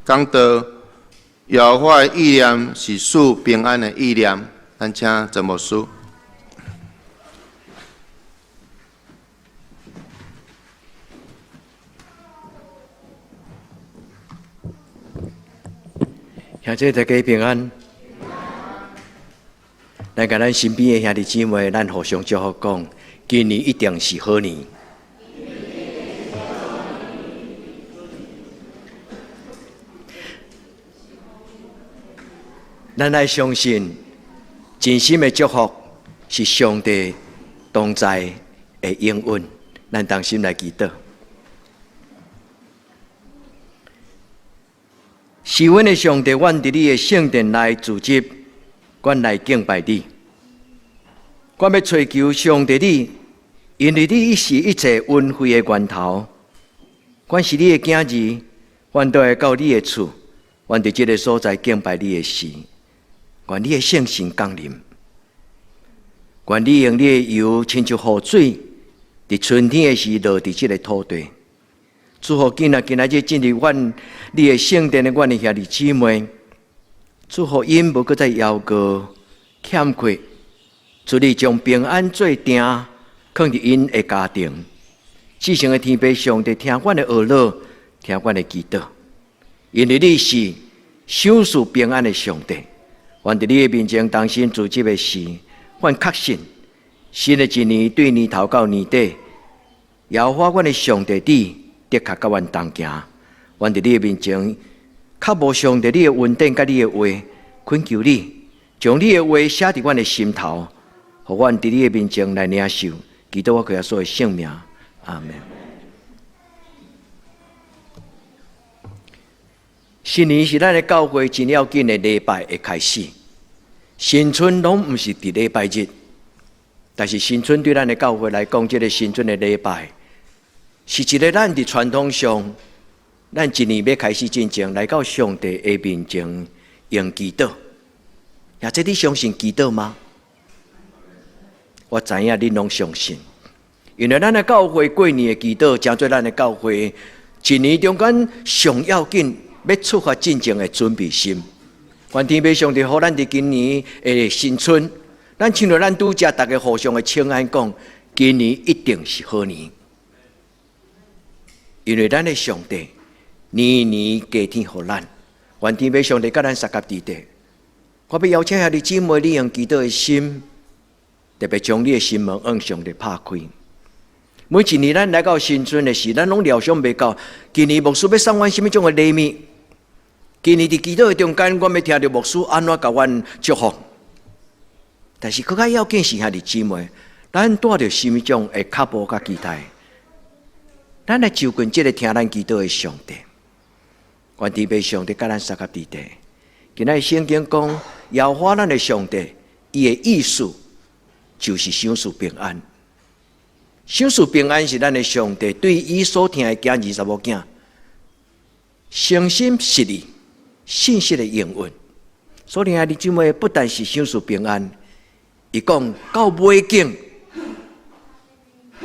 講道，耶和華的意念是賜平安的意念。咱請曾牧師。兄弟大家平安。咱共咱身邊的兄弟姊妹，咱互相祝福講，今年一定是好年。咱愛相信，真心的祝福是上帝同在的應允。咱同心來祈禱。是阮的上帝，阮佇你的聖殿內聚集，阮來敬拜你。阮欲揣求上帝你，因為你是一切恩惠的源頭。阮是你的囝兒，阮都會到你的厝，阮佇這个所在敬拜你的時，願你的聖神降臨，願你用你的油親像雨水，佇春天的時落佇這个土地。祝福今仔今仔日進入阮你的聖殿的阮的兄弟姊妹，祝福𪜶無閣再枵餓欠缺，主你將平安做定，囥佇𪜶的家庭。至聖的天父上帝聽阮的禱告，聽阮的祈禱，因為你是賞賜平安的上帝。願佇你的面前同心聚集的時，阮確信新的一年對年頭到年底，耶和華阮的上帝你的確佮阮同行。願佇你的面前，較無上帝你的恩典佮你的話，懇求你將你的話寫佇阮的心頭，予阮佇你的面前來領受。祈禱我靠耶穌的聖名，阿們。新年是咱的教會真要緊的禮拜的開始。新春攏毋是佇禮拜日，但是新春對咱的教會來講，這个新春的禮拜是一个咱佇傳統上，咱一年欲開始進前來到上帝的面前用祈禱。也這你相信祈禱嗎？我知影恁攏相信，因為咱的教會過年的祈禱，成做咱的教會一年中間上要緊欲出發進前的準備心。願天父上帝予咱佇今年的新春，咱親像咱拄才逐家互相的請安講，今年一定是好年，因為咱的上帝年年加添予咱。願天父上帝佮咱相佮佇底。我欲邀請兄弟姊妹，你用祈禱的心，特別將你的心門向上帝拍開。每一年咱來到新春的時，咱攏料想袂到，今年牧師欲送阮啥物種的禮物。今年佇祈禱的中間，阮欲聽著牧師按怎共阮祝福。但是閣較要緊是兄弟姊妹，咱帶著啥物種的腳步佮期待，咱來就近這个聽咱祈禱的上帝。願天父上帝佮咱相佮佇底。今仔日聖經講，耶和華咱的上帝，伊的意思就是賞賜平安。賞賜平安是咱的上帝對伊所疼的囝兒查某囝，誠心實意、信實的應允。所以兄弟姊妹不但是賞賜平安，伊講到尾景，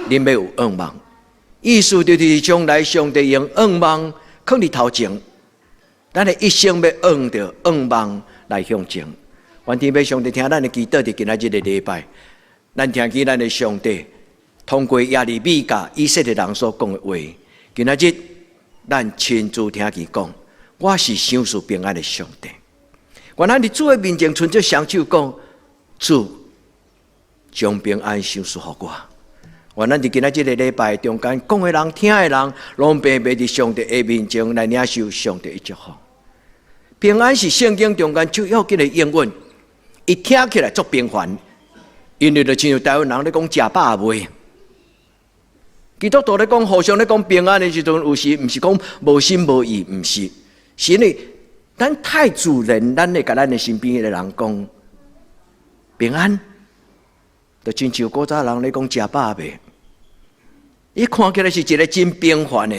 恁欲有願望，意思就是將來上帝用願望囥佇頭前，咱的一生欲按著願望來向前。願天父上帝聽咱的祈禱，佇今仔日的禮拜，咱聽見咱的上帝通過耶利米佮以色列人所講的話，今仔日咱親自聽伊講，我是賞賜平安的上帝。願咱佇主的面前，伸出雙手講，主將平安賞賜予我。願咱佇今仔這个禮拜中間，講的人、聽的人，攏白白佇上帝的面前來領受上帝的祝福。平安是聖經中間最要緊的應允，伊聽起來足平凡，因為就親像台灣人咧講食飽未。基督徒咧講互相咧講平安的時陣，有時毋是講無心無意，毋是，是因為咱太自然，咱會共咱的身邊的人講平安，就親像古早人咧講食飽未。伊看起來是一个真平凡的，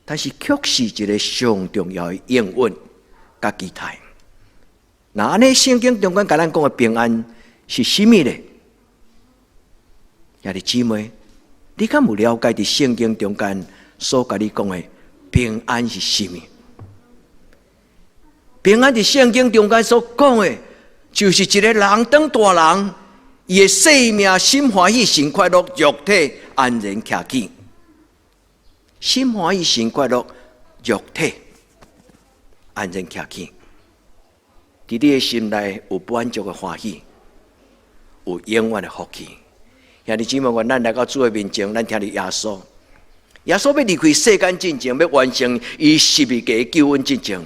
但是卻是一个上重要的應允佮期待。那按呢，聖經中間共咱講的平安是啥物呢？兄弟姊妹，你敢有了解佇聖經中間所共你講的平安是啥物？平安佇聖經中間所講的，就是一个人當大人，伊的生命心歡喜、心快樂，肉體安然徛起。心歡喜、心快樂，肉體安然徛起。佇你的心內有滿足的歡喜，有永遠的福氣。兄弟姊妹，願咱來到主的面前，咱聽著耶穌。耶穌欲離開世間進前，欲完成伊十字架救恩進前，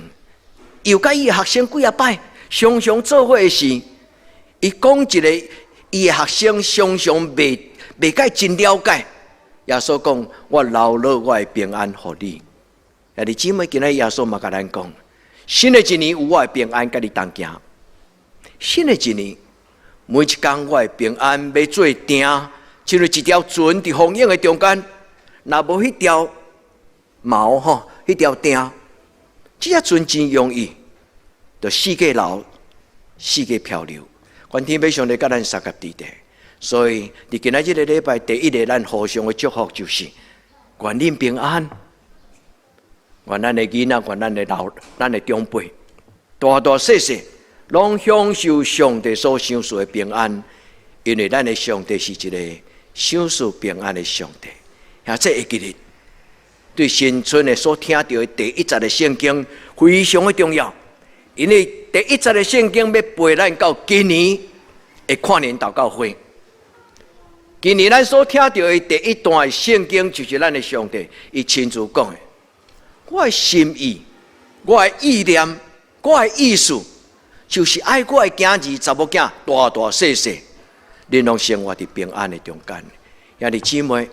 又佮伊的學生幾仔擺常常做伙的時，伊講一个伊的學生常常袂解真了解。耶穌講：我留落我的平安予你。兄弟姊妹，今日耶穌嘛共咱講：新的一年有我的平安佮你同行。新的一年，每一工我的平安欲做碇，親像一條船佇風湧的中間，若無彼條錨吼，彼條碇，這隻船真容易就四界流，四界漂流。願天父上帝佮咱相佮佇咧，所以佇今仔這个禮拜第一个，咱互相的祝福就是，願恁平安，願咱的囡仔，願咱的老，咱的長輩，大大細細，攏享受上帝所賞賜的平安，因為咱的上帝是一个賞賜平安的上帝。遐這會記得，對新春的所聽著的第一節的聖經非常的重要，因為第一節的聖經欲陪咱到今年的跨年禱告會。今年咱所聽著的第一段的聖經，就是咱的上帝伊親自講的。我的心意，我的意念，我的意思，就是愛我的囝兒、查某囝，大大細細，恁攏生活佇平安的中間。兄弟姊妹，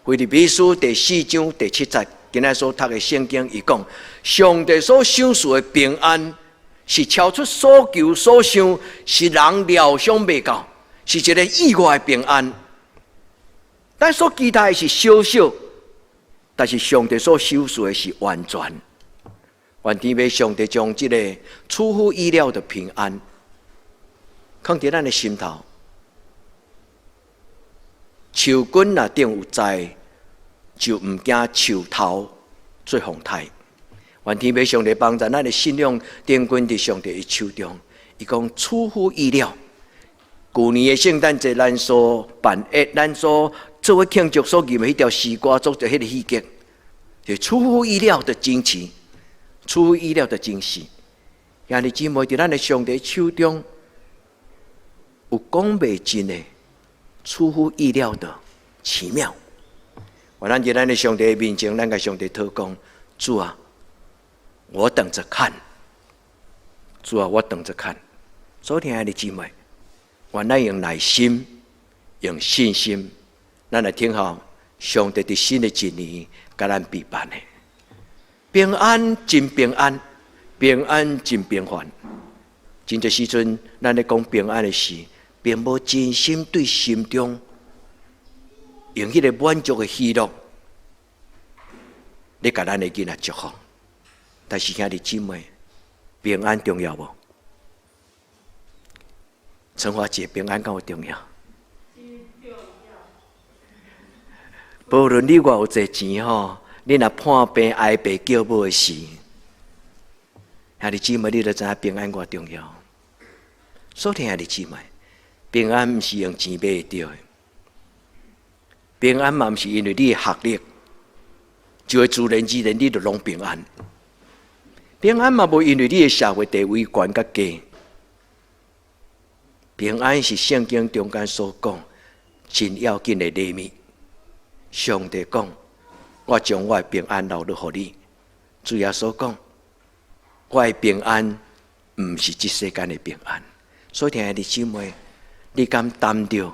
腓立比書第四章第七節，今仔所讀的聖經，伊講，上帝所賞賜的平安，是超出所求所想，是人料想袂到，是一个意外的平安。咱所期待的是少少，但是上帝所賞賜的是完全。願天父上帝將這个出乎意料的平安，放佇咱的心頭。樹根若頂有栽，就毋驚樹頭做風颱。願天父上帝幫助咱的信仰定根佇上帝的手中。伊講出乎意料。舊年的聖誕節，咱所辦的，咱所做伙慶祝所吟的彼條詩歌，做著彼个戲劇，就出乎意料的驚奇，出乎意料的驚喜。兄弟姊妹，佇咱的上帝手中，有講袂盡的出乎意料的奇妙。願咱佇咱的上帝面前，咱共上帝禱告：主啊，我等著看。主啊，我等著看。所親愛的姊妹，願咱用耐心，用信心，咱來聽候上帝佇新的一年共咱備辦的平安，真平安，平安真平凡。真濟時陣，咱咧講平安的時，並無真心對心中用彼个滿足的喜樂，咧共咱的囡仔祝福。但是兄弟姊妹，平安重要無？陳華姐，平安敢有重要？無論你偌有濟錢吼，你若破病哀爸叫母的時，兄弟姊妹，你就知影平安偌重要。所以兄弟姊妹，平安毋是用錢買會著的，平安嘛毋是因為你的學歷，就會自然而然你就攏平安。平安嘛無因為你的社會地位懸佮低。平安是聖經中間所講真要緊的禮物。上帝講：我將我的平安留落予你。主耶穌講：我的平安毋是這世間的平安。所以，親愛的姊妹，你敢擔著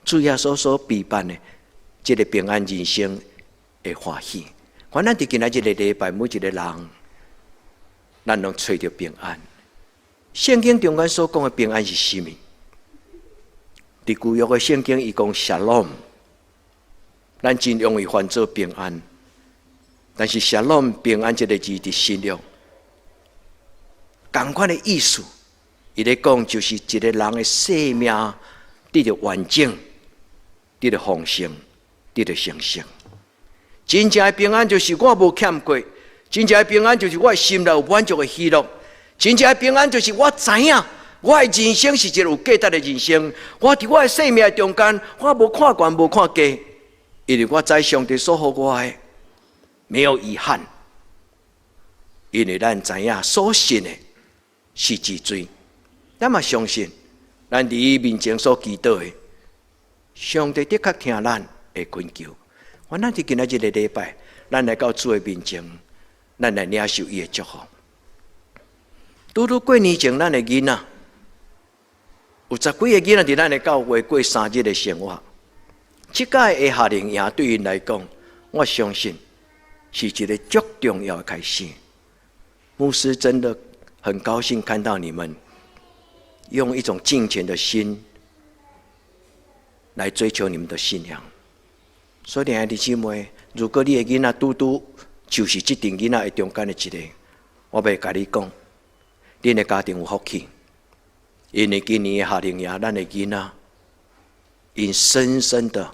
主耶穌所備辦的這个平安人生的歡喜？願咱佇今仔這个禮拜，每一个人，咱攏揣著平安。聖經中間所講的平安是啥物？佇舊約的聖經，伊講 shalom，咱真容易翻做平安，但是 shalom 平安這个字佇新約，仝款的意思，伊咧講就是一个人的生命得著完整，得著豐盛，得著成熟。真正的平安就是我無欠過，真正的平安就是我的心內有滿足的喜樂。真正的平安就是我知影，我的人生是一个有價值的人生。我佇我的生命中間，我無看懸，無看低，因為我知上帝所予我的沒有遺憾。因為咱知影所信的是真水，咱嘛相信，咱佇伊面前所祈禱的，上帝的確聽咱的懇求。願咱佇今仔日這個禮拜，咱來到主的面前，咱來領受伊的祝福。拄拄過年前，咱的囡仔有十幾个囡仔佇咱的教會過3日的生活。這屆的夏令營對𪜶來講，我相信是一個足重要的開始。牧師真的很高興看到你們用一種敬虔的心來追求你們的信仰。所以，兄弟姊妹，如果你的囡仔拄拄就是這陣囡仔的中間的一個，我欲共你講，恁的家庭有福氣，因為今年的夏令營，咱的囡仔𪜶深深的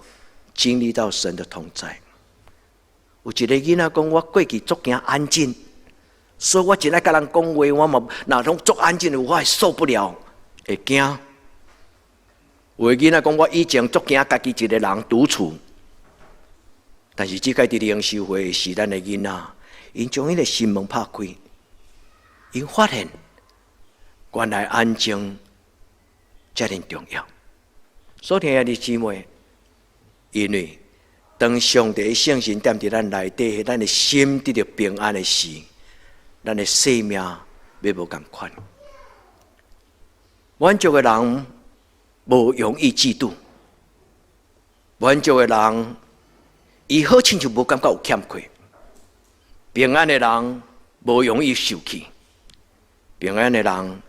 經歷到神的同在。有一個囡仔講，我過去足驚安靜。所以我真愛共人講話，我嘛若攏足安靜的，我會受不了，會驚。有的囡仔講，我以前足驚家己一個人獨處，但是這擺佇靈修會時，咱的囡仔，𪜶將彼個心門拍開，𪜶發現原來安靜遮爾重要。所以兄弟姊妹，因為當上帝聖神踮佇咱內底，咱的心得著平安的時，咱的生命欲無仝款。滿足的人無容易嫉妒，滿足的人，伊好親像無感覺有欠缺。平安的人無容易受氣，平安的人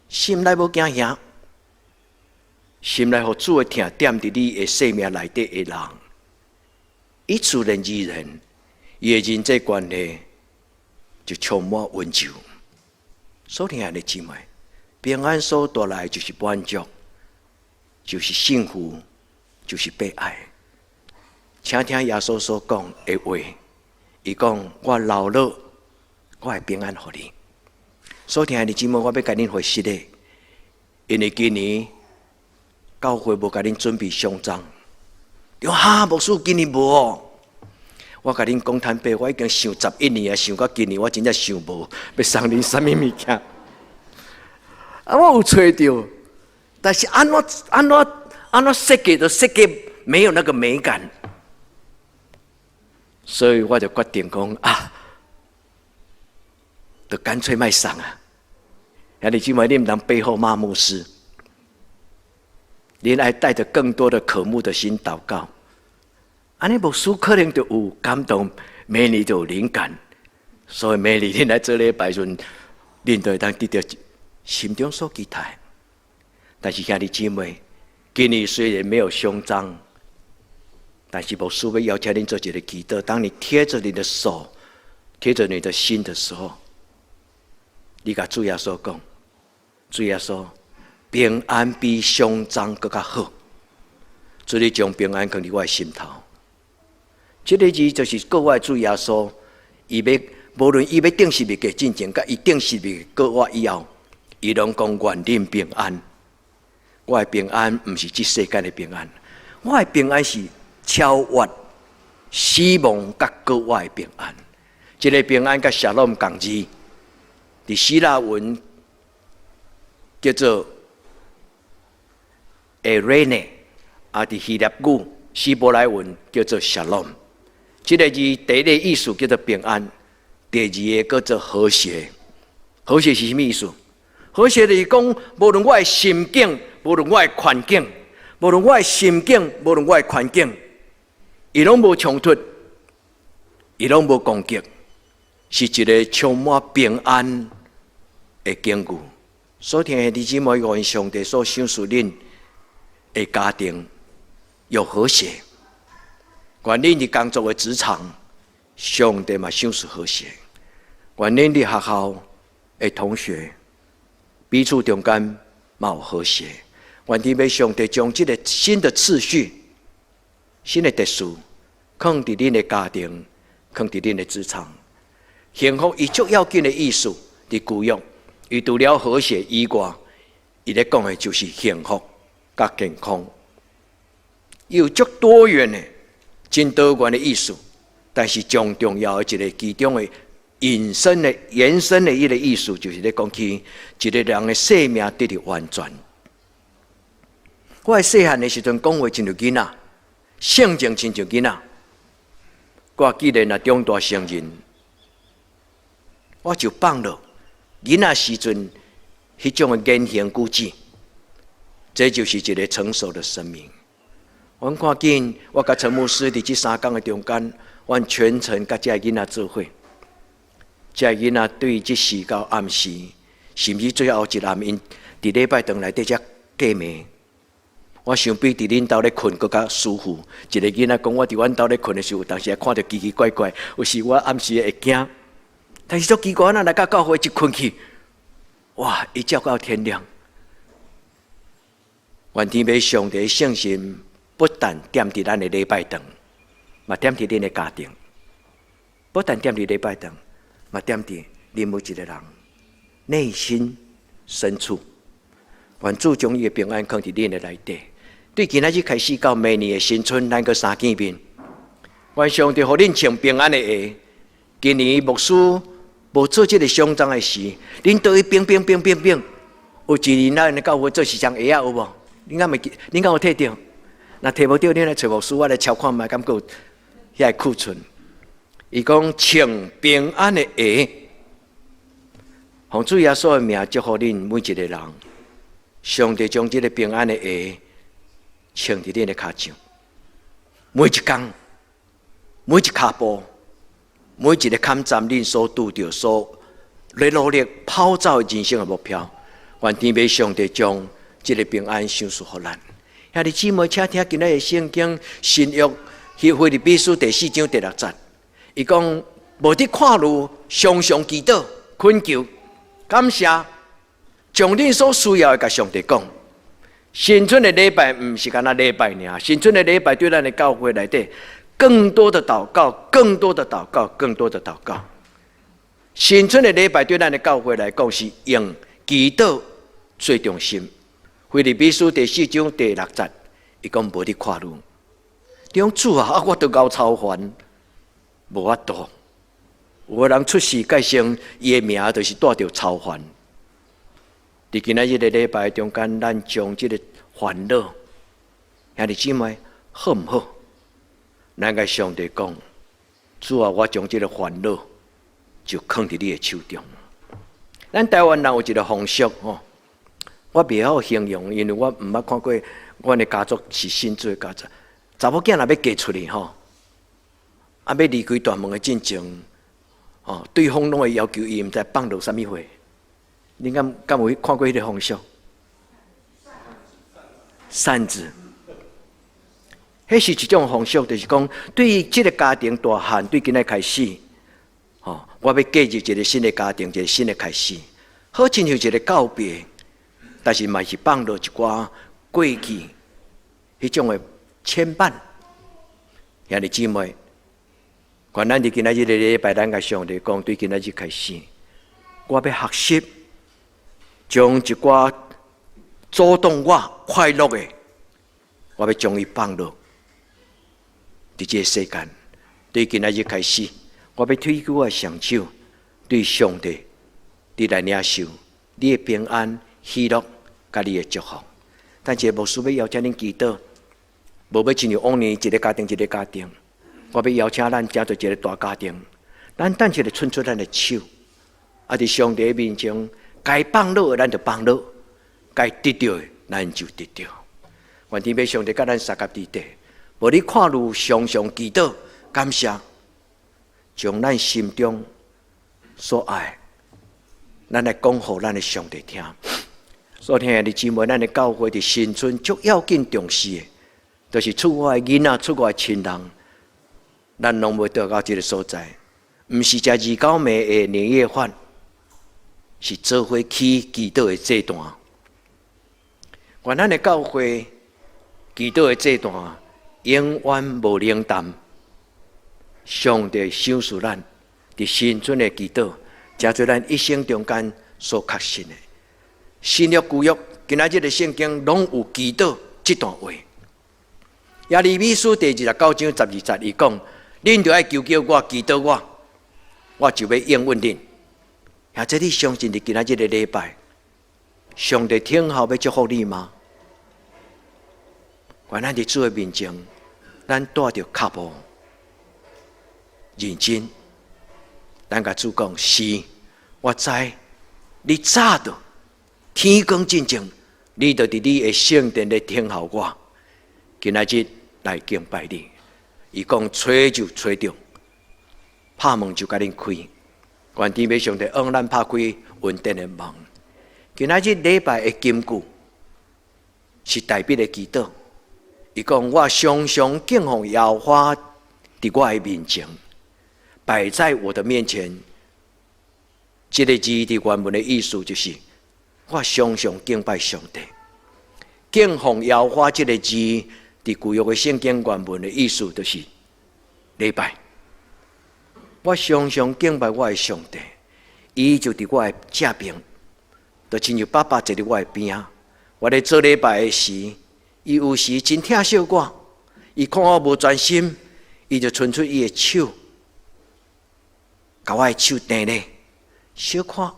心內無驚嚇，心內予主的疼踮佇你的生命內底的人，伊自然而然，伊的人際關係就充滿溫柔。所以兄弟姊妹，平安所帶來就是滿足，就是幸福，就是被愛。請聽耶穌所講的話，伊講：我留落，我的平安予你。所以兄弟姊妹，我欲共恁回實的，因為今年教會無共恁準備胸章。哈，牧師今年無哦。我共恁講坦白，我已經想11年啊，想到今年我真正想無欲送恁啥物物件。啊，我有揣著，但是按怎按怎按怎設計都設計沒有那個美感，所以我就決定講啊，就乾脆莫送啊。兄弟姊妹，你毋通背後罵牧師，恁愛帶著更多的渴慕的心禱告。按呢牧師可能就有感動，明年就有靈感，所以明年恁來做禮拜時陣，恁就會當得著心中所期待。但是兄弟姊妹，今年雖然沒有胸章，但是牧師欲邀請恁做一個祈禱。當你貼着你的手，貼着你的心的時候，你共主耶穌講，主耶穌，平安比胸章閣較好。主你將平安放佇我的心頭。這個字就是國外主耶穌，伊欲無論伊欲釘十字架進前，佮伊釘十字架過活以後，伊攏講願恁平安。我的平安毋是這世間的平安，我的平安是超越死亡佮過活的平安。這個平安佮沙龍仝字，佇希臘文叫做 eirene，啊，佇希臘語希伯來文叫做沙龍。這個字第一個意思叫做平安，第二個叫做和諧。和諧是啥物意思？和諧就是講，無論我的心境，無論我的環境，無論我的心境，無論我的環境，伊攏無衝突，伊攏無攻擊，是一個充滿平安的境遇。所以，兄弟姊妹，願上帝所賞賜恁的家庭有和諧。願恁佇工作的職場，上帝嘛賞賜和諧。願恁佇學校的同學彼此中間嘛有和諧。願天父上帝將這個新的次序、新的秩序，放佇恁的家庭，放佇恁的職場。幸福伊足要緊的意思，佇舊約，伊除了和諧以外，伊咧講的就是幸福佮健康，有足多元的、真多元的意思。但是上重要的一个其中的引申的、延伸的一个意思，就是咧講起一個人的生命得著完全。我細漢的時陣講話親像囡仔，性情親像囡仔。我既然若長大成人，我就放落囡仔時陣彼種的言行舉止，這就是一個成熟的生命。阮看見我佮陳牧師佇這3工的中間，阮全程佮這个囡仔做伙，這个囡仔對這時到暗時，甚至最後一暗，𪜶佇禮拜堂內底才過暝。我想比佇恁兜咧睏閣較舒服。一個囡仔講，我佇阮兜咧睏的時候，有當時會看著奇奇怪怪，有時我暗時會驚。但是足奇怪，咱來到教會一睏去，哇！一覺到天亮。願天父上帝聖神不但踮佇咱的禮拜堂，嘛踮佇恁的家庭；不但踮佇禮拜堂，嘛踮佇恁每一個人內心深處。願主將伊的平安囥佇恁的內底。對今仔日開始到明年的新春，咱閣相見面。願上帝予恁穿平安的鞋。今年牧師無做這個賞欉的事，恁倒去冰冰冰冰冰。有一年咱的教會做一雙鞋仔有無？恁敢會記？恁敢有提著？若提無著，恁來揣牧師，我來抄看覓，敢閣有遐個庫存。伊講穿平安的鞋，奉主耶穌的名祝福恁每一個人。上帝將這個平安的鞋穿佇恁的跤上，每一工，每一跤步，每一個坎站，恁所拄著、所咧努力跑走的人生的目標，願天父上帝將這個平安賞賜予咱。兄弟姊妹，請聽今仔日聖經新約腓立比書第四章第六節，伊講無佇看慮，常常祈禱、懇求、感謝，將恁所需要的共上帝講。新春的禮拜毋是干焦禮拜爾，新春的禮拜對咱的教會內底，更多的禱告，更多的禱告，更多的禱告。新春的禮拜對咱的教會來講，是用祈禱做中心。腓立比書第四章第六節，伊講無佇看慮，你講主啊，我都𠢕操煩，無法度。有的人出世蓋生，伊的名就是帶著操煩。佇今仔日的禮拜中間，咱將這個煩惱，兄弟姊妹，好毋好？咱共上帝講，主啊，我將這個煩惱就囥佇你的手中。咱台灣人有一個風俗吼，我袂曉形容，因為我毋捌看過，阮的家族是信主的家族。查某囝若欲嫁出去吼，啊，欲離開大門的進前，吼，對方攏會要求伊毋知放落啥物貨。恁敢有看過彼個風俗？扇子，彼是一種風俗，就是講對於這個家庭大漢，對今仔開始，吼，我欲嫁入一個新的家庭，一個新的開始，好親像一個告別，但是嘛是放落一寡過去彼種的牽絆。兄弟姊妹，願咱佇今仔日的禮拜，咱共上帝講，對今仔日開始，我欲學習。將一寡阻擋我快樂的，我欲將伊放落佇這個世間。對今仔日開始，我欲推舉我的雙手，對上帝，你來領受你的平安、喜樂、佮你的祝福。但是牧師欲邀請恁祈禱，無欲親像往年一個家庭一個家庭，我欲邀請咱成做一個大家庭。咱等一下伸出咱的手，啊，佇上帝面前。該放落的咱就放落，該得著的咱就得著。願天父上帝佮咱相佮佇底，無你看慮常常祈禱感謝，將咱心中所愛，咱來講予咱的上帝聽。所以兄弟姊妹，咱的教會佇新春足要緊重視的，就是出外的囡仔、出外的親人，咱攏欲倒到這個所在，毋是食二九暝的年夜飯。是做伙去祈禱的祭壇，願咱的教會祈禱的祭壇永遠無冷淡。上帝賞賜咱佇新春的祈禱，成做咱一生中間所確信的。新約舊約，今仔日的聖經攏有祈禱這段話。耶利米書第29章12節，伊講：恁著愛求叫我，祈禱我，我就欲應允恁。或者你相信佇今仔日的禮拜，上帝聽候欲祝福你嗎？願咱佇主的面前，咱帶著腳步認真，咱共主講：是，我知你早就天光進前，你就佇你的聖殿咧聽候我。今仔日來敬拜你。伊講揣就揣著，拍門就共恁開。願天父上帝向咱拍開恩典的門。今仔日禮拜的金句是大衛的祈禱。伊講我常常敬奉耶和華佇我的面前，擺在我的面前。這个字佇原文的意思就是，我常常敬拜上帝。敬奉耶和華這个字，佇舊約的聖經原文的意思就是禮拜。我常常敬拜我的上帝，伊就佇我的正邊，就親像爸爸坐佇我的邊仔。我咧做禮拜的時，伊有時真疼惜我，伊看我無專心，伊就伸出伊的手，共我的手碇咧，小可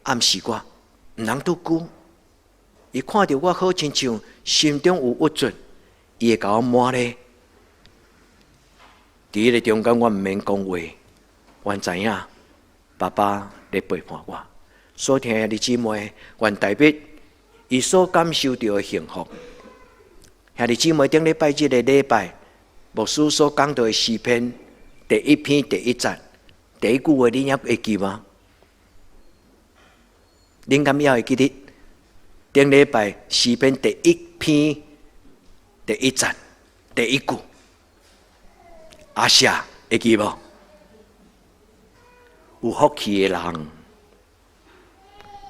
暗示我，毋通拄久。伊看著我好親像心中有鬱卒，伊會共我摸咧。佇彼个中間，我毋免講話，阮知影爸爸咧陪伴我。所聽的兄弟姊妹，願大衛伊所感受著的幸福。兄弟姊妹，頂禮拜日的禮拜，牧師所講著的詩篇第一篇第一節，第一句話，恁猶會記嗎？恁敢猶會記得？頂禮拜詩篇第一篇第一節第一句，阿夏會記無？有福氣的人，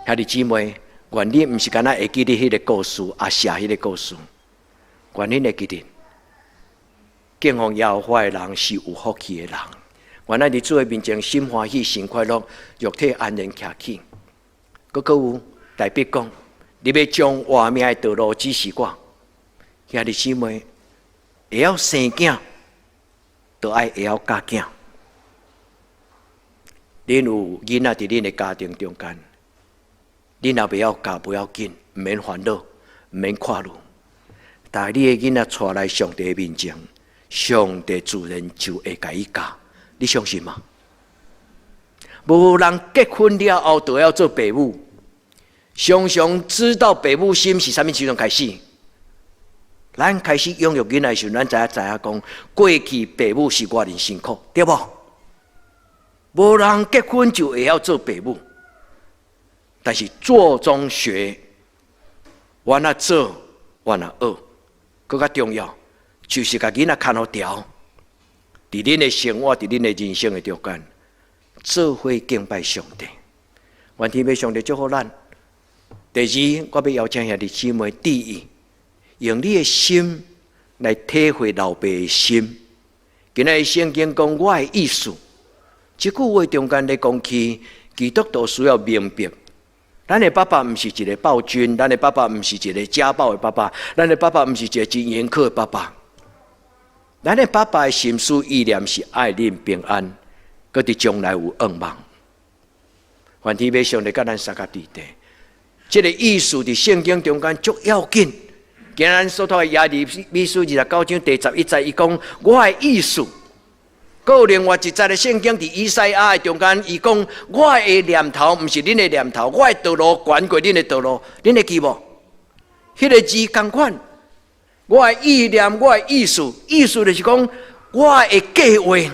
兄弟姊妹，願你毋是干焦會記得彼个故事，阿夏彼个故事，願恁會記得，敬奉耶和華的人是有福氣的人。願咱佇主的面前心歡喜、心快樂，肉體安然徛起。閣閣有大衛講，你欲將活命的道路指示我，兄弟姊妹，會曉生囝，就愛會曉教囝。恁有囡仔佇恁的家庭中間，恁若袂曉教，無要緊，毋免煩惱，毋免看慮。但係你的囡仔帶來上帝的面前，上帝自然就會共伊教。你相信嗎？無人結婚了後就要做爸母，常常知道爸母心是啥物時陣開始。咱開始養育囡仔的時陣，咱才知影講過去爸母是偌爾辛苦，對無？無人結婚就會曉做爸母，但是做中學，我若做，我若學，閣較重要，就是共囡仔牽予牢，佇恁的生活，佇恁的人生的中間，做伙敬拜上帝。願天父上帝祝福咱。第二，我欲邀請兄弟姊妹注意，用你的心來體會老爸的心。今仔日聖經講我的意思，這句話中間咧講起，基督徒需要明白，咱的爸爸毋是一个暴君，咱的爸爸毋是一个家暴的爸爸，咱的爸爸毋是一个真嚴苛的爸爸。咱的爸爸的心思意念是愛恁平安，閣佇將來有向望。願天父上帝佮咱相佮佇地，這个意思佇聖經中間足要緊。今咱所讀的耶利米書29章第11節，伊講我的意思。閣有另外一節的聖經佇以賽亞的中間，伊講我的念頭毋是恁的念頭，我的道路懸過恁的道路，恁會記無？彼个字仝款，我的意念，我的意思，意思就是講我的計劃。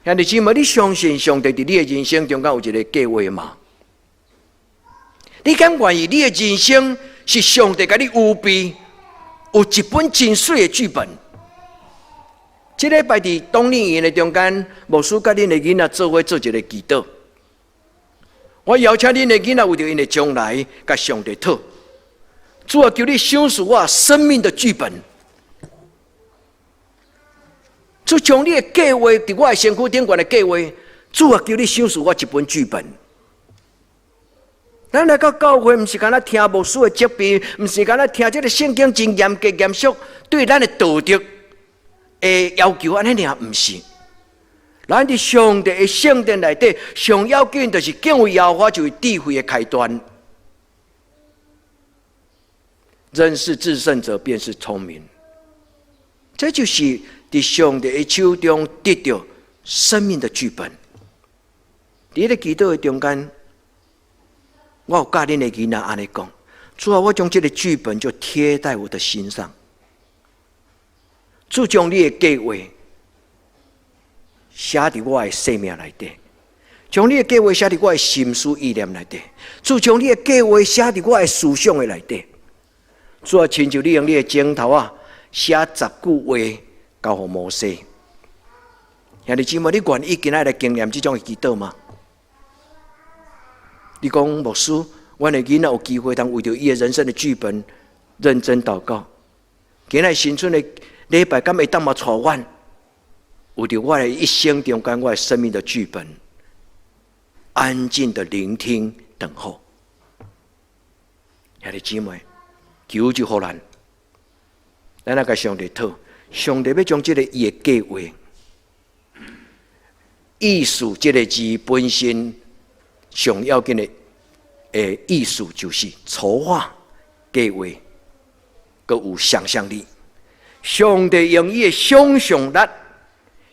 兄弟姊妹，你相信上帝佇你的人生中間有一个計劃嗎？你敢願意你的人生是上帝共你預備有一本真媠的劇本？這禮拜佇冬令營的中間，牧師佮恁的囡仔做伙做一个祈禱。我邀請恁的囡仔為著𪜶的將來，共上帝討。主啊，求你賞賜我生命的劇本。主將你的計劃，佇我的身軀頂懸的計劃，主啊，求你賞賜我一本劇本。咱來到教會，毋是干焦聽牧師的責備，毋是干焦聽這个聖經真嚴格嚴肅，對咱的道德的要求按呢爾，毋是。咱佇上帝的聖殿內底，上要緊就是敬畏耶和華，就是智慧的開端。認識至聖者，便是聰明。這就是佇上帝的手中得著生命的劇本。佇咧祈禱的中間，我有佮恁的囡仔按呢講，主啊，我將這个劇本就貼在我的心上。主將你的計劃寫佇我的生命內底，將你的計劃寫佇我的心思意念內底，主將你的計劃寫佇我的思想的內底。主啊，親像你用你的指頭仔寫十句話交予摩西。兄弟姊妹，你願意今仔來經驗這種的祈禱嗎？你講牧師，阮的囡仔有機會通為著伊的人生的劇本認真禱告。今仔新春的禮拜，敢會當嘛帶阮？為著我的一生中間，我的生命的劇本，安靜的聆聽等候。兄弟姊妹，求主予咱，咱來共上帝討，上帝欲將這个伊的計劃，意思這个字本身上要緊的意思就是籌劃、計劃，閣有想象力。上帝用伊的想象力，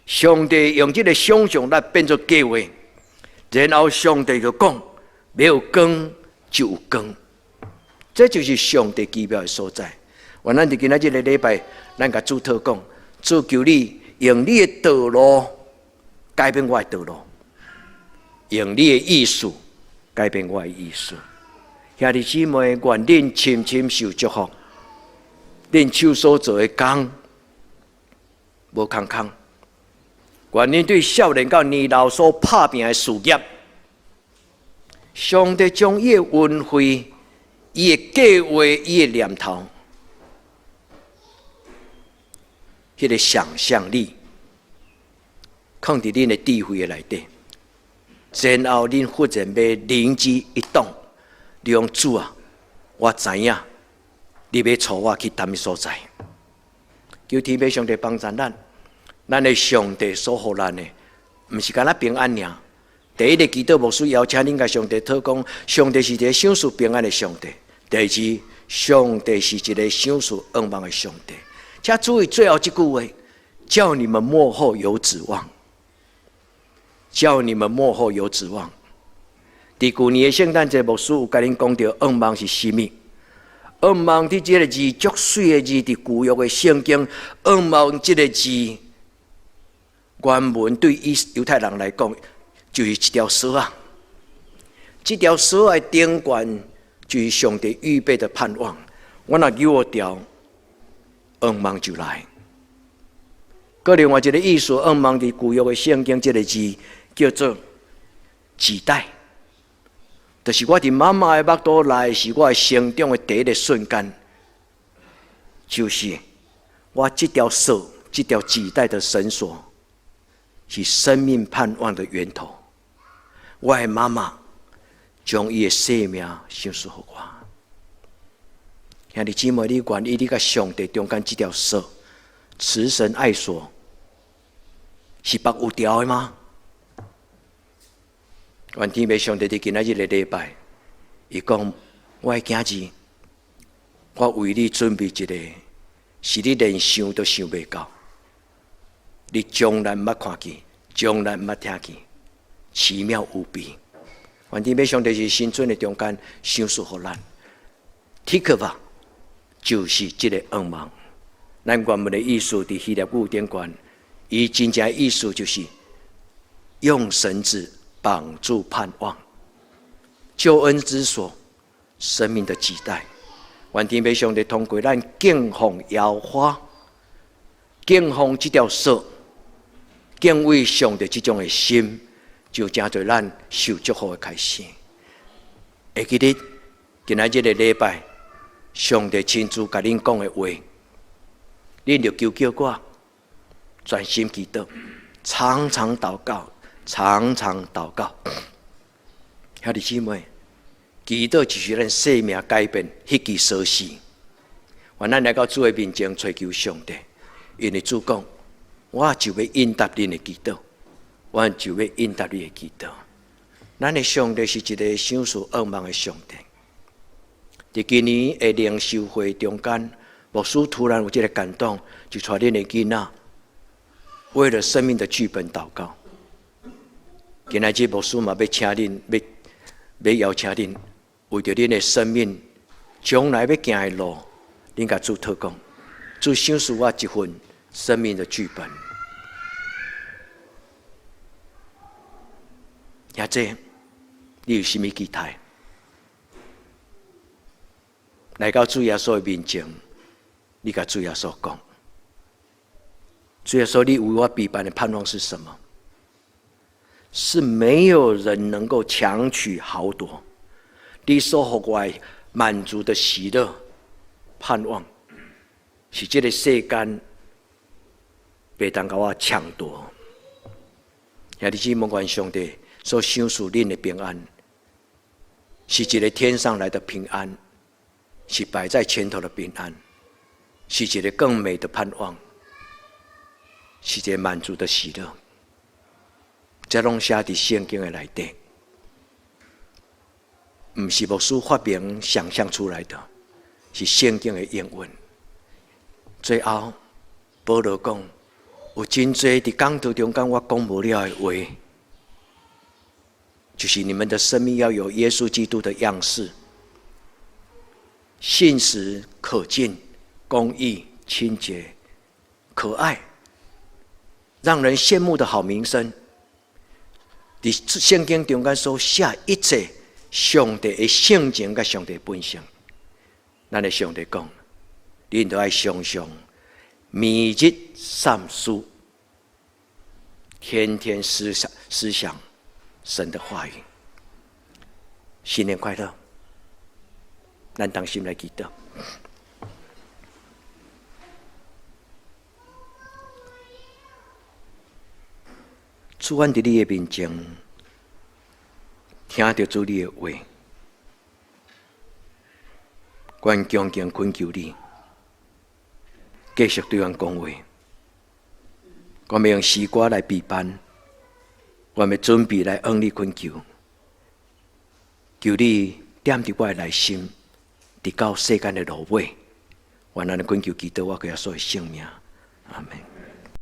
上帝用這个想象力變做計劃，然後上帝就講：沒有光就有光。這就是上帝奇妙的所在。願咱佇今仔這个禮拜，咱共主禱講：主求你用你的道路改變我的道路，用你的意思改變我的意思。兄弟姊妹，願恁深深受祝福，恁手所做的工無空空。願恁對少年到年老所拍拚的事業，上帝將伊的恩惠、伊的計劃、伊的念頭，彼个想象力，囥佇恁的智慧的內底，然後恁忽然欲靈機一動，你講主啊，我知影你欲帶我去佗物所在，求天父上帝幫助咱，咱的上帝所予咱的，毋是干焦平安爾。第一个祈禱牧師邀請恁共上帝討講，上帝是一个賞賜平安的上帝。第二，上帝是一个賞賜願望的上帝。請注意最後這句話，叫你們末後有指望。叫你們末後有指望。佇舊年的聖誕節，牧師有共恁講著願望是啥物？願望佇這个字足媠的字，佇舊約的聖經，願望這个字原文對以猶太人來講，就是一條索仔。這條索仔的頂懸就是上帝預備的盼望。我若扭著，願望就來。閣另外一个意思，願望佇舊約的聖經，這个字叫做臍帶，就是我佇媽媽的腹肚內，是我的成長的第一个瞬間，就是我這條索、這條臍帶的繩索，是生命盼望的源頭。我的媽媽將伊的生命賞賜予我。兄弟姊妹，你願意你佮上帝中間這條索，慈繩愛索，是縛有牢的嗎？願天父上帝佇今仔日的禮拜，伊講：我的囝兒，我為你準備一個，是你連想都想袂到，你從來毋捌看見，從來毋捌聽見，奇妙無比。願天父上帝佇新春的中間，賞賜予咱，tikvah 就是這个願望。咱原文的意思，佇希臘語頂懸，伊真正的意思就是用繩子綁住盼望，救恩之索，生命的臍帶。願天父上帝通過咱敬奉耶和華，敬奉這條索，敬畏上帝這種的心，就成做咱受祝福的開始。會記得今仔這个禮拜，上帝親自共恁講的話，恁就求叫我專心祈禱，常常禱告，常常禱告。兄弟姊妹，祈禱就是咱生命改變彼支鎖匙。願咱來到主的面前，揣求上帝，因為主講，我就欲應答恁的祈禱，我就欲應答你的祈禱。咱的上帝是一个賞賜願望的上帝。佇今年的靈修會中間，牧師突然有這个感動，就帶恁的囡仔為了生命的劇本禱告。今仔日牧師嘛欲請恁，欲邀請恁，為著恁的生命將來欲行的路，恁共主禱告，主賞賜我一份生命的劇本。兄弟，你有啥物期待？來到主耶穌的面前，你共主耶穌講：主耶穌，你為我備辦的盼望是什麼？是沒有人能夠強取豪奪。你所予我滿足的喜樂、盼望，是這个世間袂當共我搶奪。兄弟姊妹，願上帝所賞賜恁的平安，是一个天上來的平安，是擺在前頭的平安，是一个更美的盼望，是一个滿足的喜樂。這攏寫佇聖經的內底，毋是牧師發明想象出來的，是聖經的應允。最後，保羅講，有真濟佇講道中間我講無了的話，就是你們的生命要有耶穌基督的樣式，信實、可敬、公義、清潔、可愛，讓人羨慕的好名聲。佇聖經中間所寫一切上帝的性情佮上帝本性，咱的上帝講，恁都愛常常每日三思，天天思想思想神的話語。新年快樂！咱同心來祈禱。主，阮佇你的面前，聽著主你的話，阮恭敬懇求你，繼續對阮講話。阮欲用詩歌來備辦，阮欲準備來向你懇求，求你踮佇我的內心，直到世間的落尾，願咱的懇求祈禱，我耶穌的聖名，阿門。